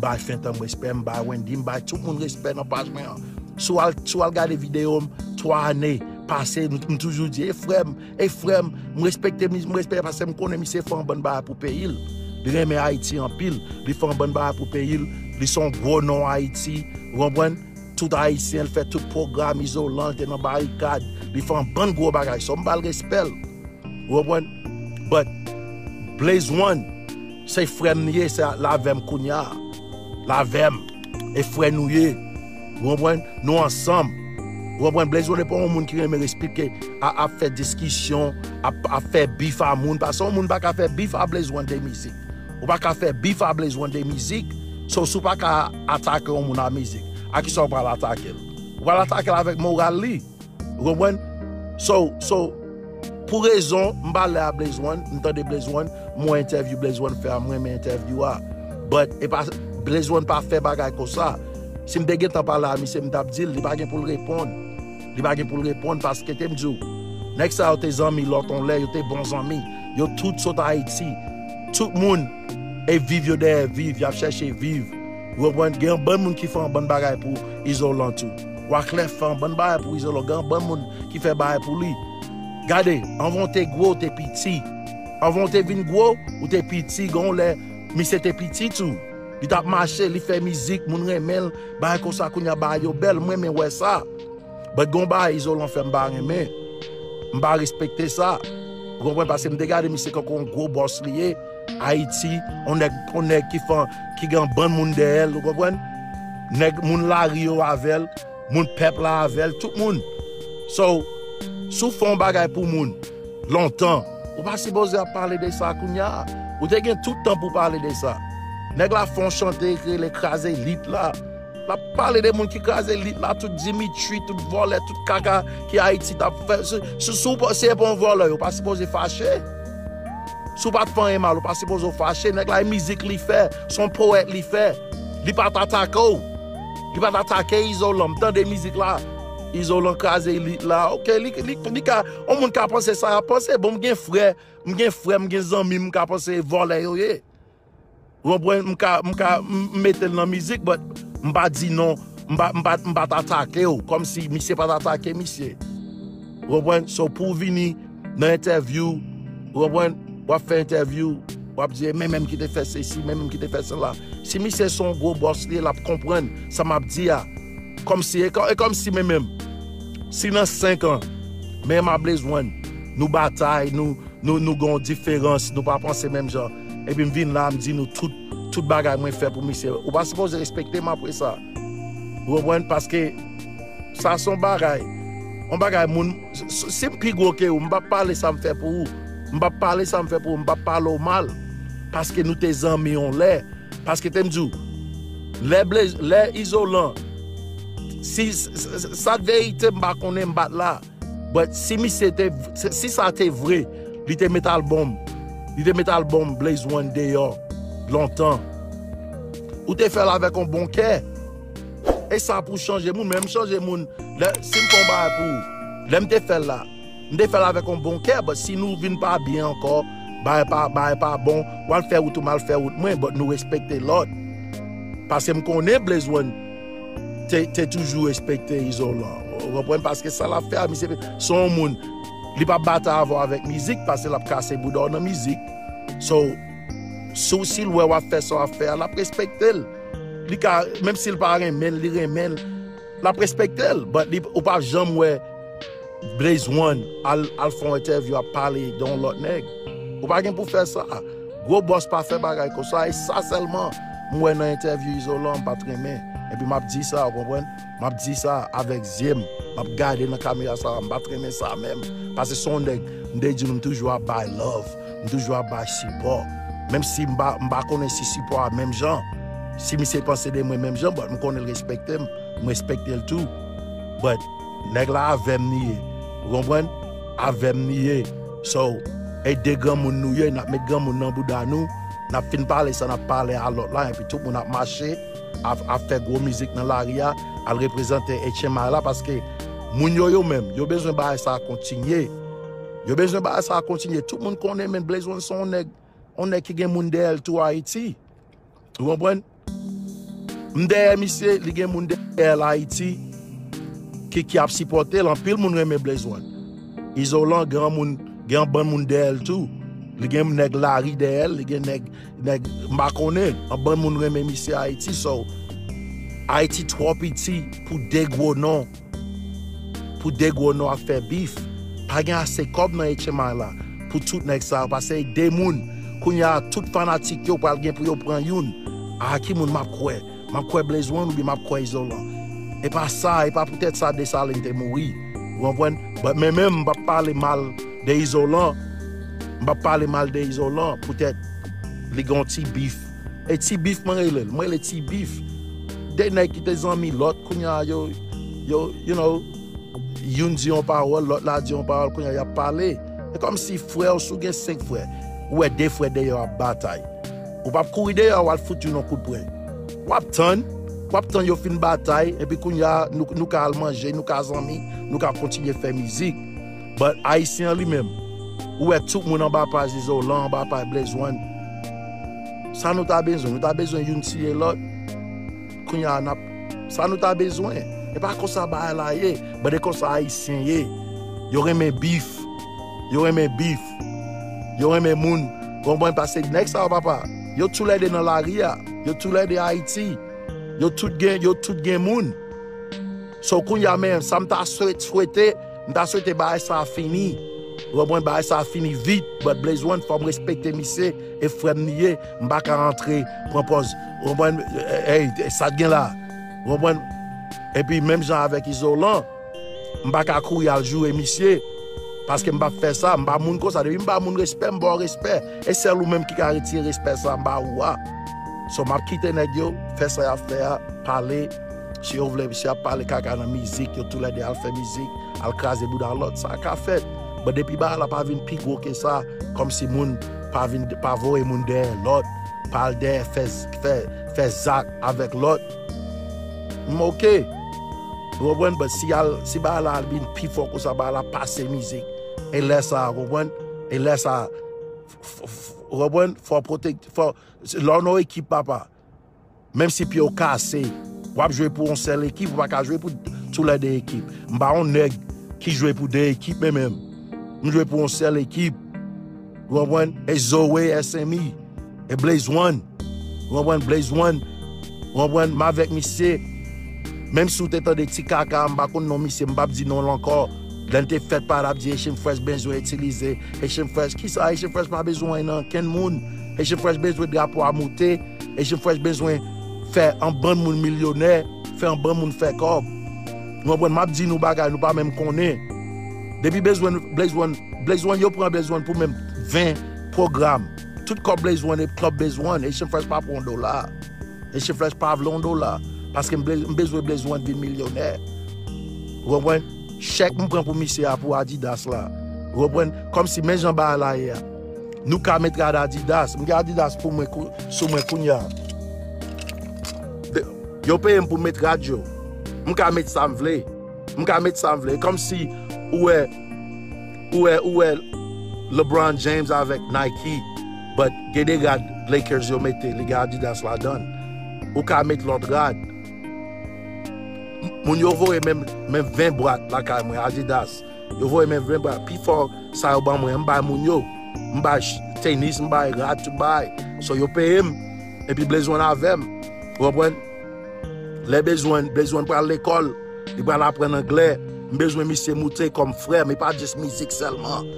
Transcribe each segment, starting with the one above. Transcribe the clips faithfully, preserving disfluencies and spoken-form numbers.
bay Fentanm respè, m bay Wendy, m bay tout moun respè nan paj mwen an. Si w al, si w al gade videyo m, twa ane pase, m, m toujou di, e frè m, e frè m, m respekte, m respekte paske m konnen misye fè yon bann bagay pou peyi l. Li renmen Ayiti anpil, li fè yon bann bagay pou peyi l, li se yon gwo non Ayiti, ou konprann? Tout Ayisyen, l fè tout pwogram, Izolan, l te nan barikad, li fè yon bann gwo bagay, so m ba l respè l. Ou konprann? But Blaze One, se frè m li ye, se l avè m kounye a. L avè m. E frè nou ye. Ou konprann? Nou ansanm. Ou konprann? Blaze One e pa yon moun ki renmen esplike, a, ap fè diskisyon, ap, ap fè bif a moun. Paske yon moun pa ka fè bif a Blaze One de mizik. Ou pa ka fè bif a Blaze One de mizik. So, si w pa ka atake yon moun a mizik, a kisa w pral atake l? Ou pral atake l avèk moral li. Ou konprann? So, so, pou rezon, m pale a Blaze One, m tande Blaze One, m wè entèvyou Blaze One fè a, m renmen entèvyou a. But, e pa, Blaze One pa fè bagay konsa. Si m te gentan pale a misye, m t ap di l, li pa gen pou l reponn. Li pa gen pou l reponn paske te m di w, nèg sa yo te zanmi lòt yon lè, yo te bon zanmi. Yo tout sot Ayiti. Tout moun e viv yo dèyè viv, y ap chèche viv. Ou konprann? Gen yon bann moun ki fè yon bann bagay pou Izolan tou. Wyclef fè yon bann bagay pou Izolan, gen yon bann moun ki fè bagay pou li. Gade, anvan w te gwo, w te piti. Anvan w te vin gwo, ou te piti, gen yon lè, misye te piti tou. Li t ap mache, li fè mizik, moun renmen l, bagay konsa, kounye a bagay yo bèl, m renmen wè sa. But gen yon bagay Izolan fè m pa renmen. M pa respekte sa. Ou konprann? Paske m te gade misye kankou yon gwo bòs li ye. Ayiti, yon nèg, yon nèg ki fan, ki gen yon bann moun dèyè l, ou konprann? Nèg moun lari yo avè l, moun pèp la avè l, tout moun. So, si w fè yon bagay pou moun lontan, ou pa sipoze ap pale de sa kounye a. Ou te gen tout tan pou pale de sa. Nèg la fè yon chante ki rele Kraze Lit la. L ap pale de moun ki kraze lit la, tout Dimitri, tout vòlè, tout kaka ki Ayiti t ap fè. Si, si, si w pa, si e pa yon vòlè, yo pa sipoze fache. Si w pa t fè anyen mal, ou pa sipoze w fache. Nèg la, e mizik li fè, se yon powèt li fè. Li pa t atake w. Li pa t atake Izolan. M tande mizik la. Izolan kraze lit la. Ok, li, li, li ka, yon moun ka panse sa y ap panse. Bon, m gen frè, m gen frè, m gen zanmi, m ka panse vòlè yo ye. Ou konprann? M ka, m ka, m, m mete l nan mizik, but m pa di non, m pa, m pa, m pa t atake w, kòmsi misye pa t atake misye. Ou konprann? So, pou w vini nan entèvyou, ou konprann? W ap fè entèvyou, w ap di, e men menm ki te fè sesi, men menm ki te fè sela. Si misye se yon gwo bòs li ye, l ap konprann sa m ap di a. Kòmsi, e kò-, e kòmsi men menm, si nan senk an, men m a Blaze One, nou batay, nou, nou, nou gen yon diferans, nou pa panse menm jan. Epi m vin la, m di nou tout, tout bagay mwen fè pou misye. Ou pa sipoze respekte m apre sa. Ou konprann? Paske sa se yon bagay. Yon bagay moun, s-, s-, si m pi gwo ke ou, m p ap pale sa m fè pou ou. M p ap pale sa m fè pou ou, m p ap pale w mal. Paske nou te zanmi yon lè. Paske te m di w, lè Blaze, lè Izolan, si s-, s-, s-, sa t verite, m pa konnen, m pa t la. But si misye te, si sa te vre, li te met albòm, li te met albòm Blaze One deyò lontan. Ou te fè l avèk yon bon kè. E sa pou chanje moun, men m chanje moun. Lè, si m fè yon bagay pou ou, lè m te fè l la, m te fè l avèk yon bon kè, but si nou vin pa byen ankò, bagay pa, bagay pa bon, w al fè wout ou, m al fè wout mwen, but nou respekte lòt. Paske m konnen Blaze One te, te toujou respekte Izolan. Ou konprann? Paske sa l ap fè a, misye, se yon moun, li p ap batay avè w avèk mizik, paske l ap kase bouda w nan mizik. So, si w, si l wè w ap fè sa w ap fè a, l ap respekte l. Li ka, menm si l pa renmen l, li renmen l, l ap respekte l. But li, ou p ap janm wè Blaze One al, al fè yon entèvyou ap pale de yon lòt nèg. Ou pa gen pou fè sa. Gwo bòs pa fè bagay konsa. E sa sèlman m wè nan entèvyou Izolan, m pa t renmen. Epi m ap di sa, ou konprann? M ap di sa avèk zye m. M ap gade nan kamera sa, m pa t renmen sa menm. Paske se yon nèg, m te di nou, m toujou ap bay love. M toujou ap bay sipò. Menm si m pa, m pa konnen si sipò a menm jan. Si misye panse de mwen menm jan, but m konnen l respekte m. M respekte l tou. But nèg la avè m li ye. Ou konprann? Avè m li ye. So, e de granmoun nou ye, n ap met granmoun nan bouda nou. N ap fin pale sa n ap pale a lòt la, epi tout moun ap mache, ap, ap fè gwo mizik nan lari a, al reprezante H M I la, paske moun yo, yo menm, yo bezwen bagay sa a kontinye. Yo bezwen bagay sa a kontinye. Tout moun konnen, men Blaze One se yon nèg, yon nèg ki gen moun dèyè l tou Ayiti. Ou konprann? M dèyè misye, li gen moun dèyè l Ayiti ki, ki ap sipòte l. Anpil moun renmen Blaze One. Izolan gen yon moun, gen yon bann moun dèyè l tou. Li gen nèg lari dèyè l, li gen nèg, nèg m pa konnen. Yon bann moun renmen misye Ayiti. So, Ayiti twò piti pou de gwo non. Pou de gwo non ap fè bif. Pa gen ase kòb nan H M I la pou tout nèg sa yo, pase de moun. Kounye a, tout fanatik yo pral gen pou yo pran youn. A ki moun m ap kwè? M ap kwè Blaze One oubyen m ap kwè Izolan? E pa sa, e pa poutèt sa Desalin te mouri. Ou konprann? But men menm, m p ap pale mal de Izolan. M p ap pale mal de Izolan poutèt li gen yon ti bif. E ti bif mwen rele l. Mwen rele ti bif. De nèg ki te zanmi lòt, kounye a yo, yo, you know, youn di yon pawòl, lòt la di yon pawòl, kounye a y ap pale. E kòmsi frè w, si w gen senk frè, ou wè de frè deyò ap batay. Ou p ap kouri deyò, w al fout youn yon kout pwen. W ap tann, w ap tann yo fin batay, epi kounye a, nou, nou ka al manje, nou ka zanmi, nou ka kontinye fè mizik. But Ayisyen an li menm, ou wè tout moun anba paj Izolan, anba paj Blaze One. Sa nou ta bezwen? Nou ta bezwen youn tiye lòt. Kounye a, n ap, sa nou ta bezwen? E pa konsa bagay la ye. But e konsa Ayisyen ye. Yo renmen bif. Yo renmen bif. Yo renmen moun. Konprann? Pase nèg sa yo, papa, yo toulède nan lari a. Yo toulède Ayiti. Yo tout gen, yo tout gen moun. So, kounye a, men, sa m ta swet-, swete, m ta swete bagay sa a fini. Ou konprann? Bagay sa a fini vit, but Blaze One, fò m respekte misye, e frè m li ye, m pa ka antre, pran pòz. Ou konprann? Ey, sa t gen la. Ou konprann? Epi, menm jan avèk Izolan, m pa ka kouri al joure misye. Paske m p ap fè sa, m pa moun konsa. Depi m ba moun respè, m ba w respè. E sèl ou menm ki ka retire respè sa m ba ou a. So, m ap kite nèg yo fè sa y ap fè a, pale. Si yo vle, si y ap pale kaka nan mizik, yo toulède al fè mizik, al kraze bouda lòt, sa ka fèt. But depi bagay la pa vin pi gwo ke sa, kòmsi moun pa vin, pa voye moun dèyè lòt, pa al dèyè fè, fè, fè zak avèk lòt. M oke. Ou konprann? But si al, si bagay la al vin pi fò konsa, bagay la pase mizik. E lè sa, ou konprann? E lè sa, f-, f-, f-, ou konprann? Fò pwotek-, fò, lè w nan ekip, papa, menm si pye w kase, w ap jwe pou yon sèl ekip, ou pa ka jwe pou toulède ekip. M pa yon nèg ki jwe pou de ekip, men menm. M jwe pou yon sèl ekip. Ou konprann? E Zoe, S M I, e Blaze One. Ou konprann? Blaze One. Ou konprann? M avèk misye. Menm si w te tande ti kaka, m pa konn non misye, m p ap di non l ankò. Lè l te fèt, pa t ap di Haitian Fresh bezwen itilize. Haitian Fresh, kisa Haitian Fresh pa bezwen nan kenn moun? Haitian Fresh bezwen drapo a moute. Haitian Fresh bezwen fè yon bann moun milyonè, fè yon bann moun fè kòb. Ou konprann? M ap di nou bagay nou pa menm konnen. Depi bezwen, Blaze One, Blaze One, yo pran Blaze One pou menm ven pwogram. Tout kòb Blaze One e kòb Blaze One. Haitian Fresh pa pran yon dola. Haitian Fresh pa vle yon dola. Paske m ble-, m bezwen Blaze One vin milyonè. Ou konprann? Chèk m pran pou misye a pou Adidas la. Ou konprann? Kòmsi men jan bagay la ye a. Nou ka met rad Adidas. M gen Adidas pou mwen kou-, sou mwen kounye a. De-, yo peye m pou met rad yo. M ka met sa m vle. M ka met sa m vle. Kòmsi ou wè, ou wè, ou wè LeBron James avèk Nike, but gen de rad Lakers yo mete, li gen Adidas ladan l. Ou ka met lòt rad. Moun yo voye menm, menm ven bwat lakay mwen, Adidas. Yo voye menm ven bwat. Pifò sa yo ban mwen, m bay moun yo. M bay ch-, tenis, m bay rad, tout bagay. So, yo peye m. Epi Blaze One avè m. Ou konprann? Lè Blaze One, Blaze One pral lekòl, li pral aprann anglè. M bezwen misye moute kòm frè m, e pa jis mizik sèlman.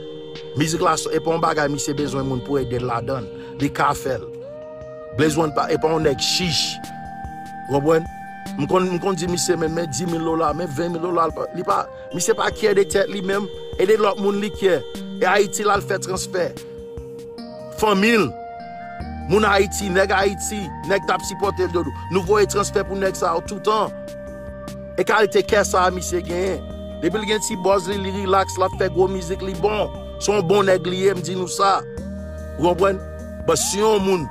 Mizik la, e pa yon bagay misye bezwen moun pou ede l ladan l. Li ka fè l. Blaze One pa, e pa yon nèg chich. Ou konprann? M konn, m konn di misye, men, men dis mil dola, men ven mil dola, li pa, li pa, misye pa kyè de tèt li menm, e de lòt moun li kyè. E Ayiti l al fè transfè. Fanmi l, moun Ayiti, nèg Ayiti, nèg t ap sipòte l, nou voye transfè pou nèg sa yo toutan. E kalite kè sa a misye genyen. Depi l gen ti buzz li, li rilaks, l ap fè gwo mizik, li bon. Se yon bon nèg li ye, m di nou sa. Ou konprann? But si yon moun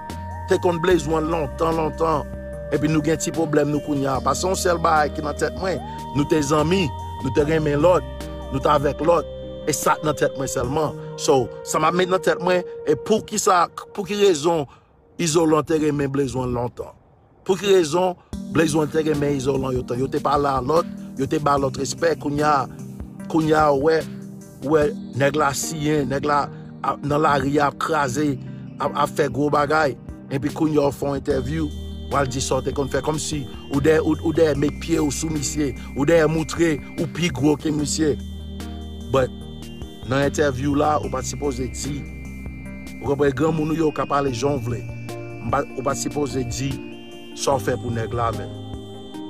te konn Blaze One lontan, lontan, epi nou gen ti pwoblèm nou kounye a, paske yon sèl bagay ki nan tèt mwen, nou te zanmi, nou te renmen lòt, nou t avèk lòt, e sa k nan tèt mwen sèlman. So, sa m ap met nan tèt mwen, e poukisa, pou ki rezon Izolan te renmen Blaze One lontan? Pou ki rezon Blaze One te gen men izolan yo tan. Yo te pale a lòt, yo te ba lòt respè. Kounye a, kounye a, ou wè, ou wè, nèg la siyen, nèg la ap, nan lari a ap kraze, ap, ap fè gwo bagay. Epi kounye a, ou fè yon entèvyou, w al di sa w te konn fè. Kòmsi ou dèyè, ou, ou dèyè met pye w sou misye, ou dèyè moutre ou pi gwo ke misye. But, nan entèvyou la, ou pa t sipoze di, ou konprann, granmoun ou ye, ou ka pale jan w vle. M pa, ou pa t sipoze di sa w fè pou nèg la menm.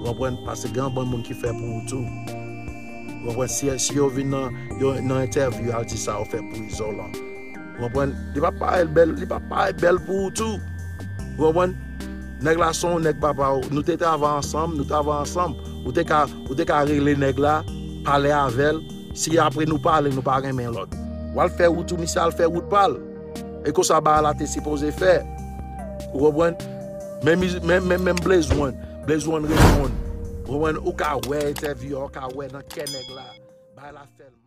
Ou konprann? Paske gen yon bann moun ki fè pou ou tou. Ou konprann? Si, si yo vin nan, yo, nan entèvyou, y al di sa yo fè pou izolan. Ou konprann? Li pa parèt bèl, li pa parèt bèl pou ou tou. Ou konprann? Nèg la se yon nèg papa w. Nou te travay ansanm, nou travay ansanm. Ou te ka, ou te ka rele nèg la, pale avè l. Si apre nou pale, nou pa renmen lòt, w al fè wout ou, misye al fè wout pa l. E konsa bagay la te sipoze fè. Ou konprann? Menm, menm, menm, menm Blaze One. Blaze One reponn. Ou konprann? Ou ka wè entèvyou a, ou ka wè nan kè nèg la. Bagay la fè l